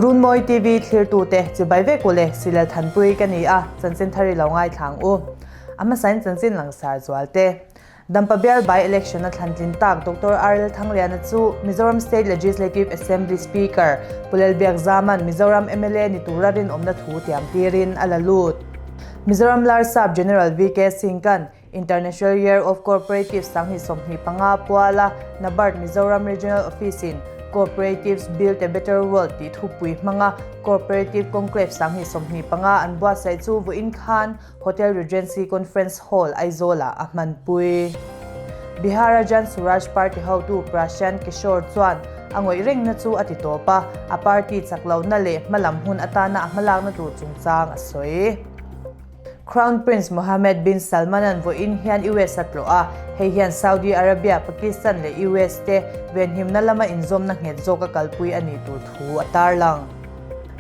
Runmawi TV thlirtute chibai vek u le, Silal Thanpui ka ni a, chanchin thar i lo ngaithlang u. A hmasain chanchin langsar zual te. Dampa bial by election a thlantlin tak Doctor RL Thangliana chu Mizoram State Legislative Assembly Speaker Pu Lalbiakzama'n Mizoram mla ni tura rinawmna thu tiam tirin a la lut. Mizoram Larsap General VK Singh-a'n International Year of Cooperatives 2025 puala NABARD Mizoram Regional Office-in Cooperatives Build a Better World tih thupui hmanga Cooperative Conclave 2025 an buatsaih chu vawiin khan Hotel Regency Conference Hall, Aizawl-ah a hmanpui. Bihar-a Jan Suraj Party hotu Prashant Kishor chuan a ngawih rengna chu a ti tawp a, a party chak lohna leh hmalam hun atana a hmalakna tur chungchang a sawi. Crown Prince Mohammed bin Salman-a'n vawiin hian US a tlawh a, hei hian Saudi Arabia, Pakistan leh US te venhimna lama inzawmna nghet zawk a kalpui a nih tur thu a tarlang.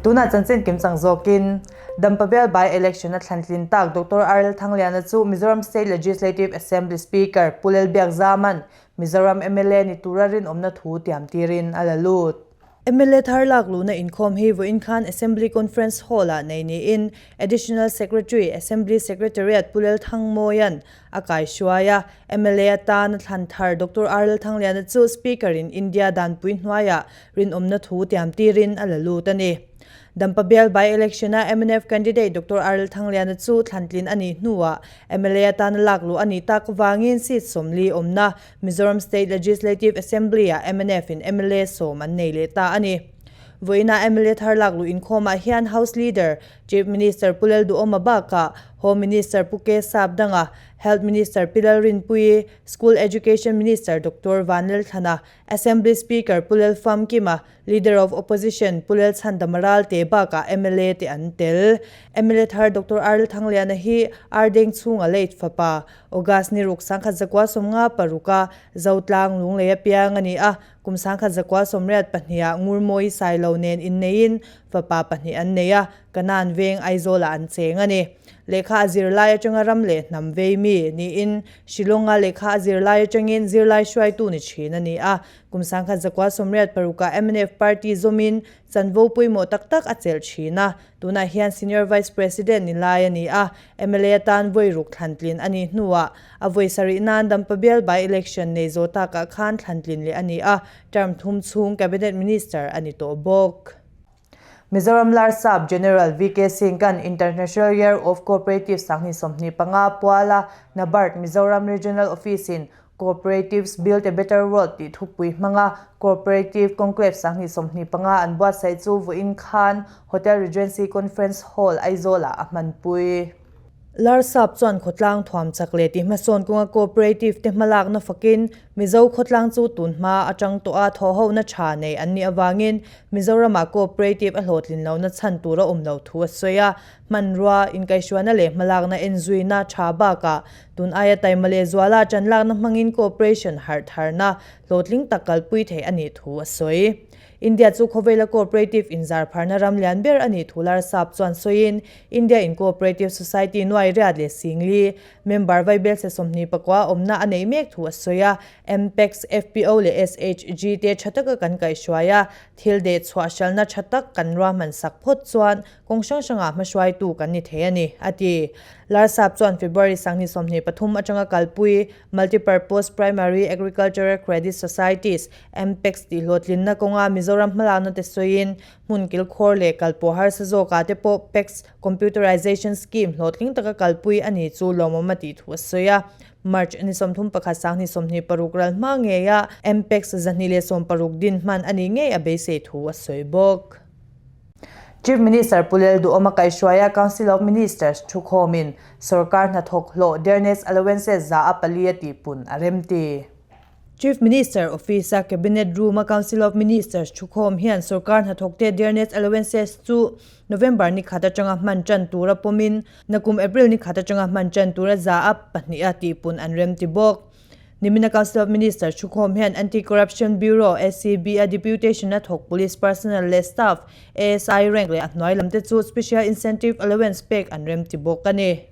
Tunah chanchin kimchang zawkin Dampa bial by election a thlantlin tak Doctor RL Thangliana chu Mizoram State Legislative Assembly Speaker Pu Lalbiakzama'n Mizoram mla ni tura rinawmna thu tiam tirin a la lut. Mla thar lak luhna inkhawm hi vawiin khan Assembly Conference Hall-ah nei niin Additional Secretary, Assembly Secretariat Pu Lalthangmawia'n a kaihruai a. Mla atana thlan thar Doctor RL Thangliana chu Speaker-in India danpui hnuaiah rinawmna thu tiam tirin a la lut a ni. Dampa bial by election-a mnf candidate Doctor RL Thangliana chu thlantlin a nih hnuah mla atana lak luh a nih tak avangin seat 40 awmna Mizoram State Legislative Assembly-ah mnf-in mla sawm an nei leh ta a ni. Vawiinah mla thar lak luh inkhawmah hian House Leader, Chief Minister Pu Lalduhawma bakah Home Minister Pu K Sapdanga, Health Minister Pi Lalrinpuii, School Education Minister Doctor Vanlalthlana, Assembly Speaker Pu Lalfamkima, Leader of Opposition Pu Lalchhandama Ralte bakah mla te an tel. Mla thar Doctor RL Thangliana hi Ardeng chhunga late fapa August ni ruk 1956 a Zotlang Lunglei a piang a ni a, kum 1984 ah Ngurmawi Sailo nen inneiin fapa pahnih an nei a, Kanan veng Aizawlah an cheng a ni. Lehkha a zirlai atanga ram leh hnam vei mi niin Shillong-a lehkha a zirlai atangin zirlai hruaitu ni thin a ni a, Kum 1986 ah mnf party zawmin chanvo pawimawh tak tak a chelh thin a, tunah hian Senior Vice President ni lai a ni a, mla atan vawi ruk thlantlin a nih hnuah a vawi sarih nan Dampa bial by election nei zawh takah khan thlantlin leh a ni a, term thum chhung Cabinet Minister a ni tawh bawk. Mizoram Larsap General VK Singh-a'n International Year of Cooperatives 2025 puala NABARD Mizoram Regional Office-in Cooperatives Build a Better World tih thupui hmanga Cooperative Conclave 2025 an buatsaih chu vawiin khan Hotel Regency Conference Hall, Aizawl-ah a hmanpui. Larsap chuan khawtlang thuam chak leh tih hmasawn kawnga cooperative te hmalakna fakin Mizo khawtlang chu tun hma atang tawha thawhhohna tha nei an nih avangin Mizoramah cooperative a hlawhtlin lohna chhan tur a awm loh thu a sawi a. Hmanrua, inkaihhruaina leh hmalakna enzuina tha bakah tun aia taima leh zuala tanlakna hmangin cooperation harh tharna hlawhtling tak kalpui theih a nih thu a sawi. India chu khawvela cooperative inzar pharna ram lian ber a nih thu Larsap chuan sawiin, India in Cooperative Society nuai riat leh singli member vaibelse 24 awmna a neih mek thu a sawi a. MPECS, FPO leh SHG te tha taka kan kaihhruai a, thil deh chhuah hralhna tha tak kan ruahman sak phawt chuan kawng hrang hrangah hmahruaitu kan ni thei a ni, a ti. Larsap chuan February 2023 atanga kalpui Multipurpose Primary Agricultural Credit Societies, MPECS, tih hlawhtlinna kawnga Mizoram hmalakna te sawiin hmun kilkhawr leh kalpawh harsa zawkah te pawh PECS Computerization Scheme hlawhtling taka kalpui a ni chu lawmawm a tih thu a sawi a. March ni 31 2026 ral hma ngeia MPECS 260 din hman a nih ngei a beisei thu a sawi bawk. Chief Minister Pu Lalduhawma kaihhruaia Council of Ministers thukhawmin sorkar hnathawk hlawh dearness allowances za a pali a tihpun a remti. Chief Minister Office-a Cabinet Room-a Council of Ministers thukhawm hian sorkar hnathawkte dearness allowances chu November ni khat atanga hman tan tura pawmin nakum April ni khat atanga hman tan tura za a pahnih a tihpun an remti bawk. Nimina Council of Ministers thukhawm hian Anti-Corruption Bureau, ACB, a deputation a thawk police personnel leh staff, ASI rank leh a hnuai lam te chu Special Incentive Allowance pek an rem ti bawk a ni.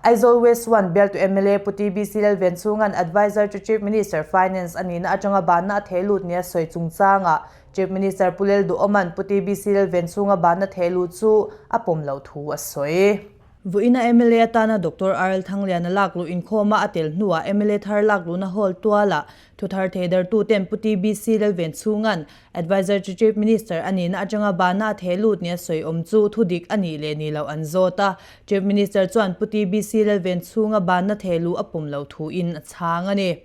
Aizawl West 1 bialtu mla Pu TBC Lalvenchhunga'n Adviser to Chief Minister, Finance, a nihna atanga banna a theh lut nia sawi chungchangah Chief Minister Pu Lelduhawma'n Pu TBC Lalvenchhunga banna theh luh chu a pawm loh thu a sawi. Vawiina mla atana Doctor RL Thangliana lak luh inkhawma a tel hnuah mla thar lak luhna hall tualah thuthar theidartuten Pu TBC Lalvenchhunga'n Adviser to Chief Minister a nihna atanga bana a theh lut nia sawi awm chu thu dik a nih leh nih loh an zawt a. Chief Minister chuan Pu TBC Lalvenchhunga bana theh luh a pawm loh thuin a chhang a ni.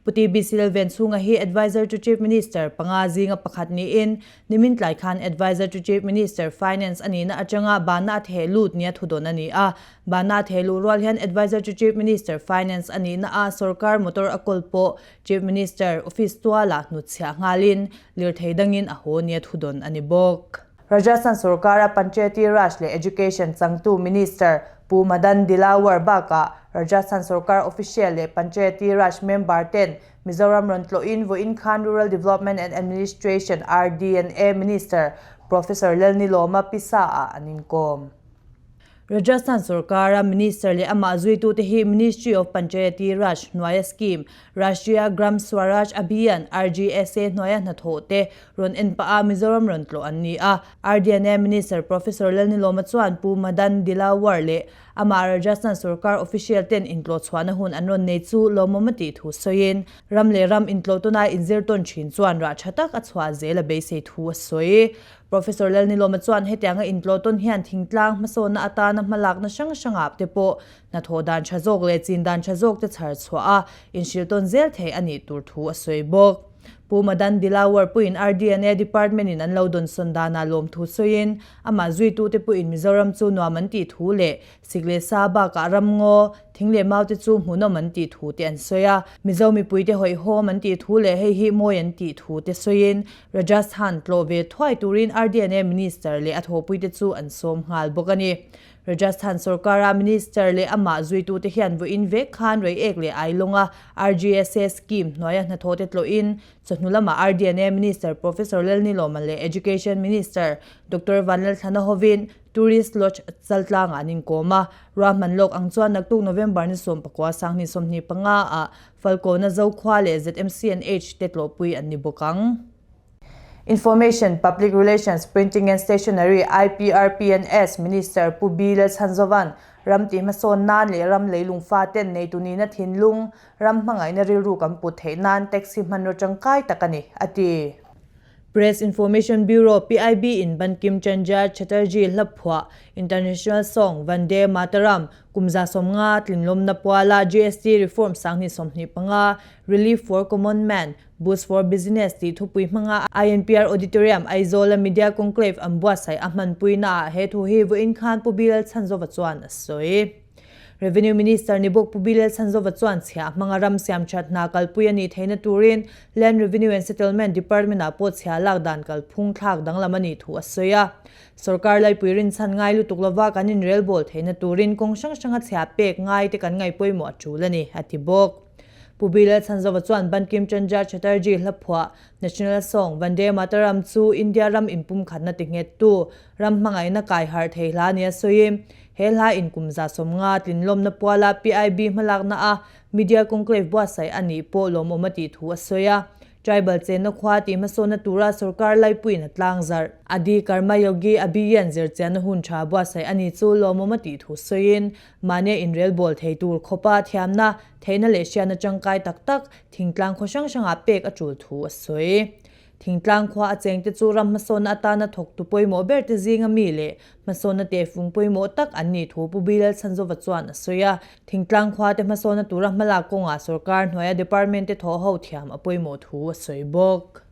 Pu TBC Lalvenchhunga hi Adviser to Chief Minister panga zinga pakhat niin nimin tlai khan Adviser to Chief Minister, Finance, a nihna atanga bana a theh lut nia thudawn a ni a. Bana a theh luh rual hian Adviser to Chief Minister, Finance, a nihna a sorkar motor a kawl pawh Chief Minister office tualah hnutchhiah nghalin lirthei dangin a haw nia thudawn a ni bawk. Rajasthan sorkara Panchayati Raj leh Education changtu Minister Pu Madan Dilawar bakah Rajasthan sorkar official leh Panchayati Raj member ten Mizoram rawn tlawhin vawiin khan Rural Development and Administration, RD&A, Minister Professor Lalnilawma Pisa-ah an inkawm. Rajasthan sorkara Minister leh amah zuitute hi Ministry of Panchayati Raj hnuaia scheme Rashtriya Gram Swaraj Abhiyan, RGSA, hnuaia hnathawh te rawn en pah a Mizoram rawn tlawh an ni a. RDNA Minister Professor Lalnilawma chuan Pu Madan Dilawar leh amah Rajasthan sorkar official ten intlawh chhuahna hun an rawn nei chu lawmawm a tih thu sawiin ram leh ram intlawh tuna inzir tawn thin chuan rah tha tak a chhuah zel a beisei thu a sawi. Professor Lalnilawma chuan hetianga intlawh tawn hian thingtlang hmasawnna atana hmalakna hrang hrangah te pawh hnathawh dan tha zawk leh chin dan tha zawk te chhar chhuah a, inhrilh tawn zel theih a nih tur thu a sawi bawk. Pu Madan Dilawar puiin RDNA Department in an lo dawnsawn danah lawmthu sawiin amah zuitute puiin Mizoram chu nuam an tih thu leh Sik leh sa bakah ramngaw, thing leh mau te chu hmuhnawm an tih thu te an sawi a. Mizo mipuite hawihhawm an tih thu leh hei hi mawi an tih thu te sawiin Rajasthan tlawh ve thuai turin RDNA Minister leh a thawhpuite chu an sawm nghal bawk a ni. Rajasthan sorkara Minister leh amah zuitute hian vawiin vek khan Reiek leh Ailawnga RGSA scheme hnuaia hnathawhte tlawhin chawhnu lamah RDNA Minister Professor Lalnilawma leh Education Minister Doctor Vanlalthlana hovin Tourist Lodge chaltlangah an inkawm a, ruahman lawk ang chuan naktuk November ni 19 2025 ah Falkawna Zokhua leh ZMCNH te tlawhpui an ni bawk ang. Information, Public Relations, Printing and Stationery, IPRPNS, Minister Pu B. Lalchhanzovan ram tih hmasawn nan leh ram leilung faten neitu nihna thinlung, ram hmangaihna rilru kan put theih nan taxi hmanraw tangkai tak a ni, a ti. Press Information Bureau, PIB, in Bankim Chandra Chatterjee hla phuah International Song, Vande Mataram, kum 150 tlinlawmna puala GST Reform 2025, Relief for Common Man, Boost for Business tih thupui hmanga INPR Auditorium, Aizawl-a Media Conclave an buatsaih a hmanpuinaah he thu hi vawiin khan Pu Bilal Chhanzova chuan a sawi. Revenue Minister ni bawk Pu Bilal Chhanzova chuan chhiah hmanga ram siam that hna kalpui a nih theihna turin Land Revenue and Settlement Department ah pawh chhiah lak dan kalphung thlak danglam a nih thu a sawi a. Sorkar laipui rinchhan ngai lutuk lova kan inrelbawl theihna turin kawng hrang hranga chhiah pek ngai te kan ngaihpawimawh a tul a ni, a ti bawk. Pu Bilal Chhanzova chuan Bankim Chandra Chatterjee hla phuah National Song, Vande Mataram chu India ram inpumkhatna tinghettu ram hmangaihna kai harh thei hla nia sawi. He hla in kum 150 tlinlawmna puala PIB hmalakna a Media Conclave buatsaih a nih pawh lawmawm a tih thu a sawi a. Tribal chenna khua tih hmasawnna tura sorkar laipuiin a tlang zarh. Adi Karma Yogi Abhiyan zirchianna hun tha buatsaih a ni chu lawmawm a tih thu sawiin, mahnia inrelbawl thei tur khawpa thiamna, theihna leh hriatna tangkai tak tak thingtlang khaw hrang hrangah pek a tul thu a sawi. Thingtlang khua a chengte chu ram hmasawnna atana thawktu pawimawh berte zinga mi leh hmasawnna tehfung pawimawh tak an nih thu Pu Bilal Chhanzova chuan a sawi a. Thingtlang khuate hmasawnna tura hmalak kawngah sorkar hnuaia department te thawh ho thiam a pawimawh thu a sawi bawk.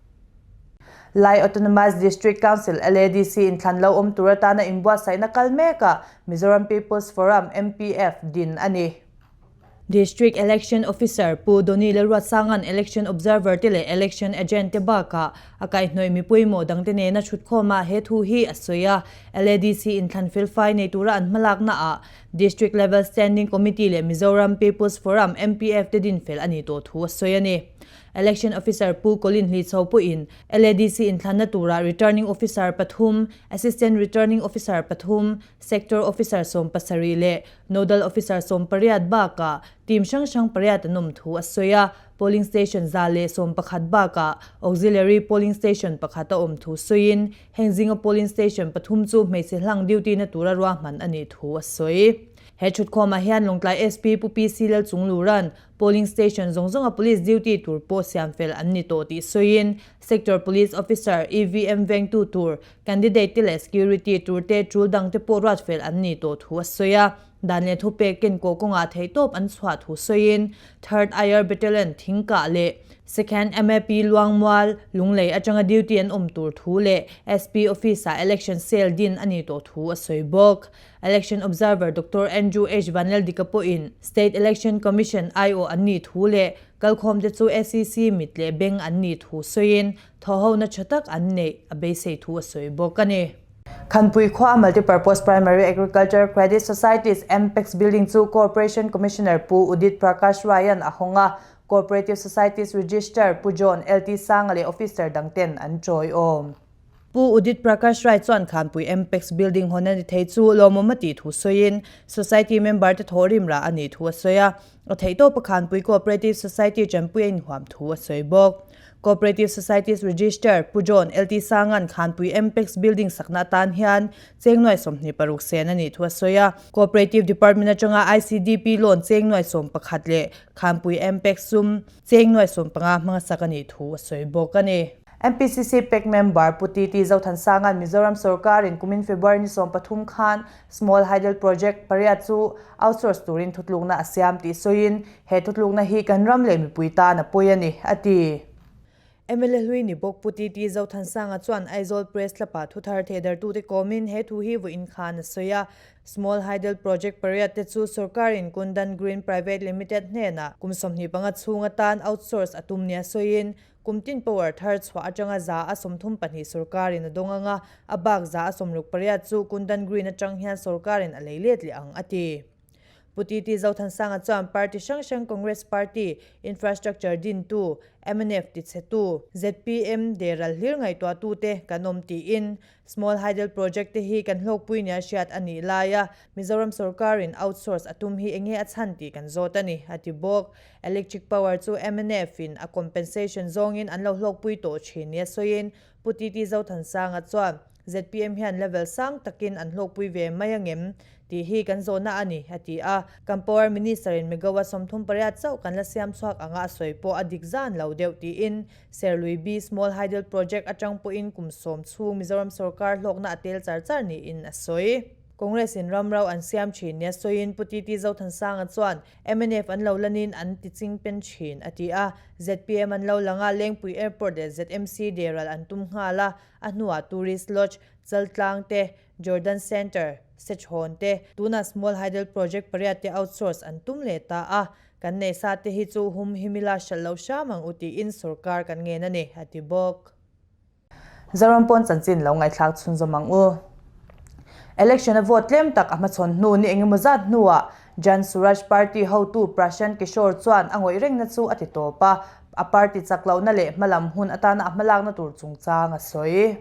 Lai Autonomous District Council, LADC, inthlan lo awm tur atana inbuatsaihna kal mekah Mizoram People's Forum, MPF, din a ni. District Election Officer Pu Donny Lalruatsanga'n Election Observer te leh Election Agent te bakah a kaihhnawih mipui mawh dangte nena thutkhawmah he thu hi a sawi a. LADC inthlan felfai nei tura an hmalaknaah District Level Standing Committee leh Mizoram People's Forum, MPF, te dinfel a nih tawh thu a sawi a ni. Election Officer Pu Colin Hlichho pawhin LADC inthlanna turah Returning Officer pathum, Assistant Returning Officer pathum, Sector Officer 70 leh Nodal Officer 18 bakah team hrang hrang pariat an awm thu a sawi a. Polling Station 111 bakah Auxiliary Polling Station pakhat a awm thu sawiin heng zinga Polling Station pathum chu hmeichhe hlang duty na tura ruahman a nih thu a sawi. He thutkhawmah hian Lawngtlai SP Pu PC Lalchunglura'n Polling Station zawng zawnga Police duty tur pawh siam fel an ni tawh tih sawiin Sector Police Officer, EVM vengtu tur, Candidate te leh Security tur te tul dang te pawh ruat fel an ni tawh thu a sawi a. Dan leh thupek kenkawh kawngah theihtawp an chhuah thu sawiin Third Air Battalion Thingkah leh Second MAP Luangmual, Lunglei atanga duty an awm tur thu leh SP Office-ah Election Cell din a ni tawh thu a sawi bawk. Election Observer Doctor Andrew H. Vanlaldika pawhin State Election Commission aiawh an nih thu leh kalkhawmte chu SEC mit leh beng an nih thu sawiin thawhhona tha tak an neih a beisei thu a sawi bawk a ni. Khanpui khua Multipurpose Primary Agriculture Credit Society's MPEX building chu Corporation Commissioner Pu Udit Prakash Rai-a'n a hawng a, Cooperative Societies Registrar Pu John LT Sanga leh officer dangten an tawiawm. Pu Udit Prakash Rai chuan Khanpui MPEX building hawn a ni thei chu lawmawm a tih thu sawiin Society member te thawhrim rah a nih thu a sawi a, a theihtawpa Khanpui Cooperative Society tanpui a inhuam thu a sawi bawk. Cooperative Societies Register Pu John LT Sanga'n Khanpui MPEX building sakna atan hian cheng nuai 26 sen a nih thu a sawi a, Cooperative Department atanga ICDP loan cheng nuai 11 leh Khanpui MPEX sum cheng nuai 15 hmanga sak a nih thu a sawi bawk a ni. MPCC pac member Pu TT Zothansanga'n Mizoram sorkarin kumin February ni 13 khan Small Hydel Project pariat chu outsource turin thutlukna a siam tih sawiin he thutlukna hi kan ram leh mipui tan a pawi a ni, a ti. Mla hlui ni bawk Pu TT Zothansanga chuan Aizawl Press Club-ah thuthar thehdartute kawmin he thu hi vawiin khan a sawi a. Small Hydel Project pariat te chu sorkarin Kundan Green Private Limited hnenah kum 25 chhung atan outsource a tum nia sawiin Kum tin power thar chhuah atanga 132 sorkarin a dawng ang a, a bak 68 chu Kundan Green atang hian sorkarin a lei let leh ang, a ti. Pu TT Zothansanga chuan party hrang hrang Congress Party, Infrastructure dintu, mnf tichhetu, zpm deral hlir ngaihtuahtute kan awm tiin Small Hydel Project te hi kan hlawkpui nia hriat a nih laia Mizoram sorkarin outsource a tum hi enge a chhan tih kan zawt a ni, a ti bawk. Electric power chu mnf in a compensation zawngin an lo hlawkpui tawh thin nia sawiin Pu TT Zothansanga chuan zpm hian level sang takin an hlawkpui ve mai angem tih hi kan zawhna a ni, a ti a. Kan power minister in megawatt 38 chauh kan la siam chhuak anga a sawi pawh a dik zan lo deuh tiin Serlui B Small Hydel Project atang pawhin kum sawm chhung Mizoram sorkar hlawkna a tel char char niin a sawi. Congress in ram ro an siam thin nia sawiin Pu TT Zothansanga chuan mnf an lo lanin an ti ching pen thin a ti a. Zpm an lo lang a, Lengpui Airport leh ZMC deral an tum nghal a, a hnuah Tourist Lodge, Chaltlang te, Jordan Centre, Sechhawn te, tunah Small Hydel Project pariat te outsource an tum leh ta a. Kan nei sa te hi chu hum himila hralh lo hram ang u tiin sorkar kan ngen a ni, a ti bawk. Zoram pawn chanchin lo ngaihthlak chhunzawm ang u. Election a vote tlem tak a hmachhawn hnu ni engemaw zat hnuah Jan Suraj Party hotu Prashant Kishor chuan a ngawih rengna chu a ti tawp a, a party chak lohna leh hmalam hun atana a hmalakna tur chungchang a sawi.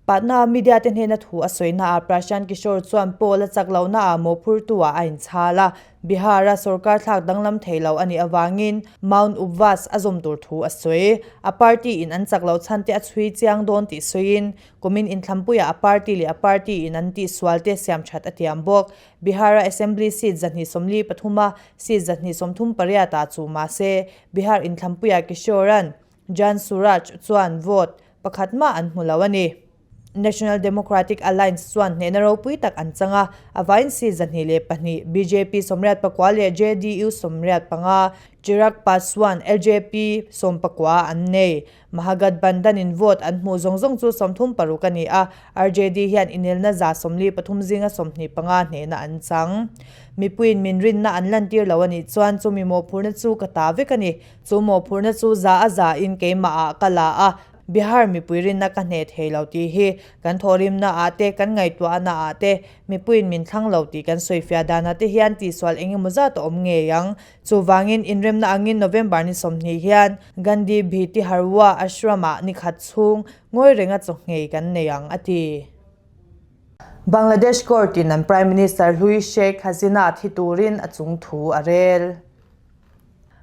Patna media te hnena thu a sawina ah Prashant Kishor chuan poll a chak lohna ah mawhphurtu ah a inchhal a, Bihar a sorkar thlak danglam thei lo a nih avangin Mount Upvas a zawm tur thu a sawi. A party in an chak loh chhan te a chhui chiang dawn tih sawiin kumin inthlampuiah a party leh a party in an tihsual te siam that a tiam bawk. Bihar a Assembly seat 243 a seat 238 ah chu mahse Bihar inthlampuiah Kishor-a'n Jan Suraj chuan vote pakhat mah an hmu lo a ni. National Democratic Alliance chuan hnehna ropui tak an chang a, a vaiin seat 102, bjp 89 leh JDU 85, Chirag Paswan, LJP, 19 an nei. Mahagathbandhan-in vote an hmuh zawng zawng chu 36 a ni a, RJD hian inelna 143 zinga 25 hnehna an chang. Mipuiin min rinna an lantir lo a nih chuan chumi mawhphurhna chu ka ta vek a ni. Chu mawhphurhna chu za a za in keimah ah ka la a. Bihar mipui rinna ka hneh thei lo tih hi kan thawhrimna ah te, kan ngaihtuahna ah te, mipuiin min thlang lo tih kan sawifiah danah te hian tihsual eng emaw zat a awm ngei ang. Chuvangin inremna angin November ni 20 hian Gandhi Bhiti Harwa Ashram-ah ni khat chhung ngawi renga chawhngei kan nei ang, a ti. Bangladesh court-in an Prime Minister hlui Sheikh Hasina thi turin a chung thu a rel.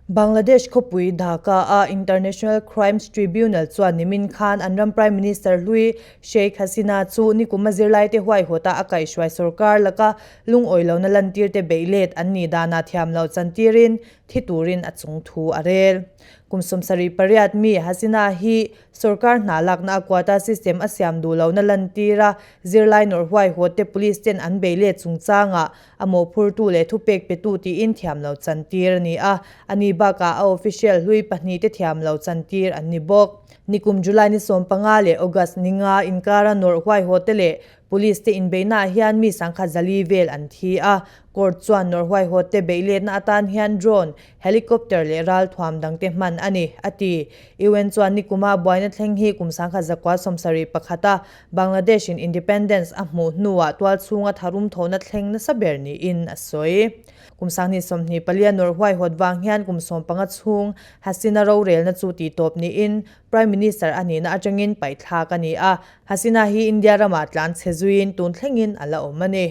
Bangladesh khawpui Dhaka-a International Crimes Tribunal chuan nimin khan an ram Prime Minister hlui Sheikh Hasina chu nikuma zirlaite huaihawta a kaihhruai sorkar laka lungawi lohna lantirte beih let an nih danah thiam loh chantirin thi turin a chung thu a rel. Kum 78 mi Hasina hi Sorkar hna lakna a quota system a siam duh lohna lantir a, zirlai nawrh huaihawt te police ten an bei let chungchangah a mawhphurtu leh thupek petu tiin thiam lo chantir a ni a, a ni bakah a official hlui pahnih te thiam lo chantir an ni bawk. Nikum July ni 15 leh August ni nga inkara nawrh huaihawt te leh Police te inbeihnaah hian mi sangkhat zali vel an thi a, court chuan nawrh huaihawt te beih letna atan hian drone, helicopter leh ralthuam dangte hman a ni, a ti. UN chuan nikuma buaina thleng hi kum 1971 a Bangladesh in independence a hmuh hnuah tualchhunga tharum thawhna thleng nasa ber niin a sawi. Kum 2024 a nawrh huaihawt vang hian kum 15 chhung Hasina rorelna chu tihtawp niin Prime Minister a nihna atangin paihthlak a ni a, Hasina hi India ramah tlan chhe zuiin tun thlengin a la awm a ni.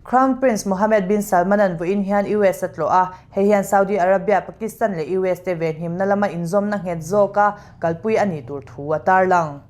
Crown Prince Mohammed bin Salman-a'n vawiin hian US a tlawh a, hei hian Saudi Arabia, Pakistan leh US te venhimna lama inzawmna nghet zawka kalpui a nih tur thu a tarlang.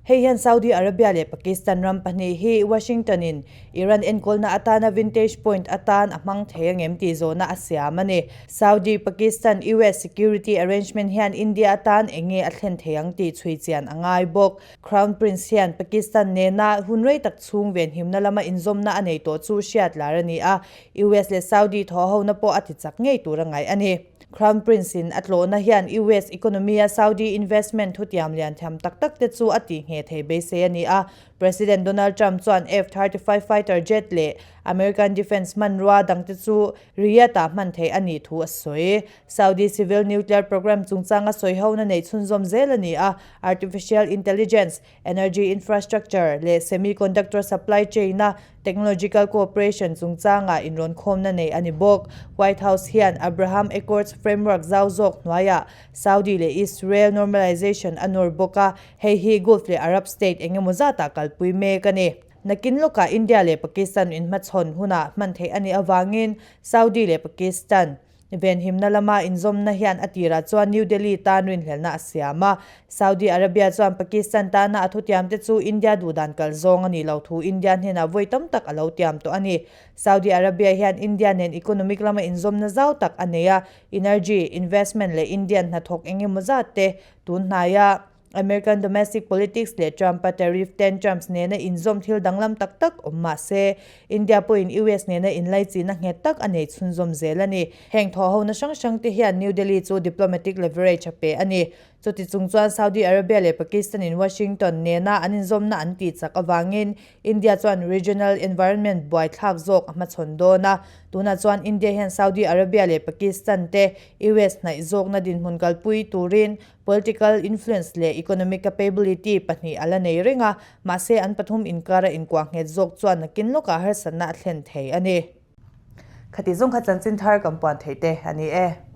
Hei hian Saudi Arabia leh Pakistan ram pahnih hi Washington-in Iran enkawlna atana vintage point atan a hmang thei angem tih zawhna a siam a ni. Saudi, Pakistan, US security arrangement hian India atan eng nge a thlen thei ang tih chhui chian a ngai bawk. Crown Prince hian Pakistan nena hun rei tak chhung venhimna lama inzawmna a nei tawh chu hriat lar a ni a, US leh Saudi thawhhona pawh a tichak ngei tur a ngaih a ni. Crown Prince in a tlawhna hian US economy a Saudi investment thutiam lian thiam tak tak te chu a tih ngheh thei beisei a ni a. President Donald Trump chuan F-35 fighter jet leh American defence hmanrua dangte chu Riyadh-ah hman theih a nih thu a sawi. Saudi civil nuclear program chungchanga sawihona neih chhunzawm zel a ni a, artificial intelligence, Energy infrastructure leh semiconductor supply chain-a technological cooperation chungchangah inrawnkhawmna neih a ni bawk. White House hian Abraham Accords framework zau zawk hnuaiah Saudi leh Israel normalization a nawr bawk a, hei hi Gulf leh Arab state eng emaw zatah kalpui mek a ni. Nakin lawkah India leh Pakistan inhmachhawn hunah hman theih a nih avangin Saudi leh Pakistan Venhimna lama inzawmna hian a tirah chuan New Delhi tan rinhlelhna a siam a. Saudi Arabia chuan Pakistan tana a thutiamte chu India duhdan kal zawng a nih loh thu India hnenah vawi tam tak a lo tiam tawh a ni. Saudi Arabia hian India nen economic lama inzawmna zau tak a nei a, energy, investment leh Indian hnathawk eng emaw zat te tun hnaia American domestic politics leh Trump-a tariff tantrums nena inzawm thil danglam tak tak awm mah se, India pawhin US nena inlaichihna nghet tak a nei chhunzawm zel a ni. Heng thawhhona hrang hrangte hian New Delhi chu diplomatic leverage a pe a ni. Chuti chung chuan Saudi Arabia leh Pakistan-in Washington nena an inzawmna an tihchak avangin India chuan regional environment buaithlak zawk a hmachhawn dawn a. Tunah chuan India hian Saudi Arabia leh Pakistan te US hnaih zawkna dinhmun kalpui turin Political influence leh economic capability pahnih a la nei reng a, mahse an pathum inkara inkuah nghet zawk chuan nakin lawkah harsatna a thlen thei a ni. Khati zawng kha chanchin thar kan puan theih te a ni e.